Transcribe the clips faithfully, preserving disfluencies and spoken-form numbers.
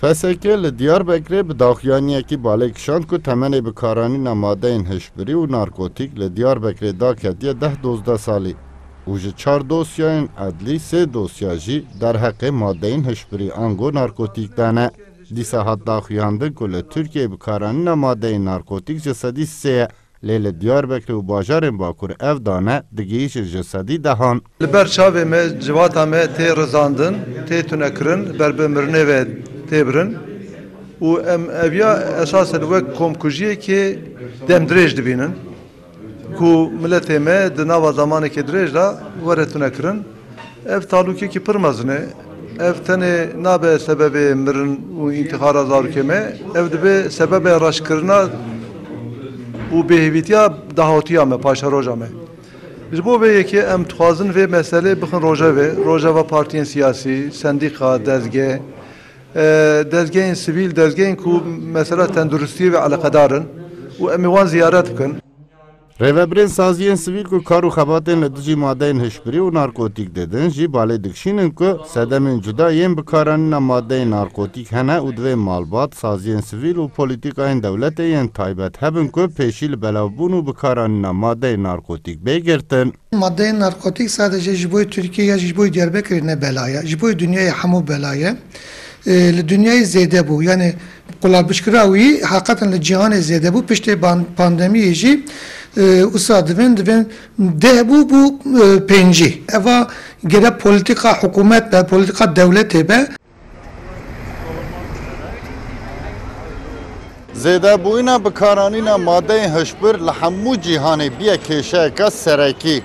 P S K li Diyarbekirê bi daxuyaniyekî balê kişand ku temenê bikaranîna madeyên hişbirî û narkotîk li Diyarbekirê daketiye deh dozdeh salî û ji çar dosyayên edlî sê dosya jî derheqê madeyên hişbirî ango narkotîk de ne. Dîsa hat daxuyandin ku li Tirkiyeyê bikaranîna madeyên narkotîk ji sedî sê ye. Lê li Diyarbekirê û bajarên Bakur ev dane digihîjin ji sedî dehan. Li ber çavê me, civata me tê rizandin, tê tunekirin, ber bi mirinê ve tê birin. Û em eviya esasen wek komkujiyekê demdirêj dibînin ku miletê me di nava zamanekê dirêj de were tunekirin. Ev talûkekî pir mezin e. Ev tenê nabe sebebê mirin û întîxara zarokê me. Ev dibe sebebê reşkirina û bêhêvîtiya dahotiya me, paşeroja me. Ji bo vê yekê em dixwazin vê meselê bixin rojevê, rojeva partiyên siyasî, sendîka, dezgeh, e, dezgehên sivîl, dezgehên ku mesela tenduristiyê ve eleqedar in û em ê wan ziyaret bikin. Rêvebirên saziyên sivîl ku kar û xebatên li dijî madeyên hişbirî û narkotîk didin jî balê dikişînin ku sedemên cuda yên bikaranîna madeyên narkotîk hene û divê malbat, saziyên sivîl û polîtîkayên dewletê yên taybet hebin ku pêşî li belavbûn û bikaranîna madeyên narkotîk bê girtin. Madeyên narkotîk sadece ji bo Tirkiye ya ji bo Diyarbekirê ne bela ye, ji bo dinyayê hemû bela ye. E, li dinyayê zêde bû. Yani qulalbişkira wî heqeten li cîhanê zêde bû. Piştê ban-, pandemiyê jî, e, wisa divên, divên deh bû, bû, e, pêncî. Eva gere polîtîka hikûmet be, polîtîka dewletê be. Zêdebûyîna bikaranîna madeyên hişbir li hemû cîhanê biye kêşeyeke serekî.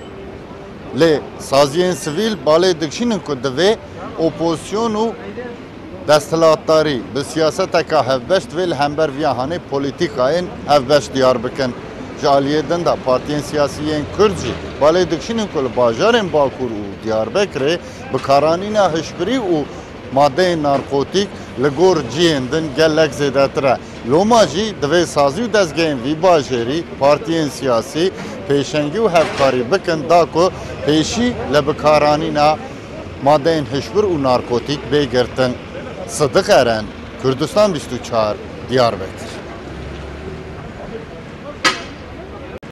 Lê saziyên sivîl balê dikişînin ku divê opozîsyon û desthilatdarî bi siyaseteka hevbeş divê li hember viya hanê polîtîkayên hevbeş diyar bikin. Ji aliyê din de partiyên siyasî yên Kurd jî balê dikişînin ku li bajarên Bakur û Diyarbekirê bikaranîna hişbirî û madeyên narkotîk li gor cihên din gelek zêdetir e. Loma jî divê sazî û dezgehên vî bajêrî, partiyên siyasî pêşengî û hevkarî bikin da ku pêşî li bikaranîna madeyên hişbir û narkotîk bê girtin. Sidiq Eren, Kurdistan bîst û çar, Diyarbekir.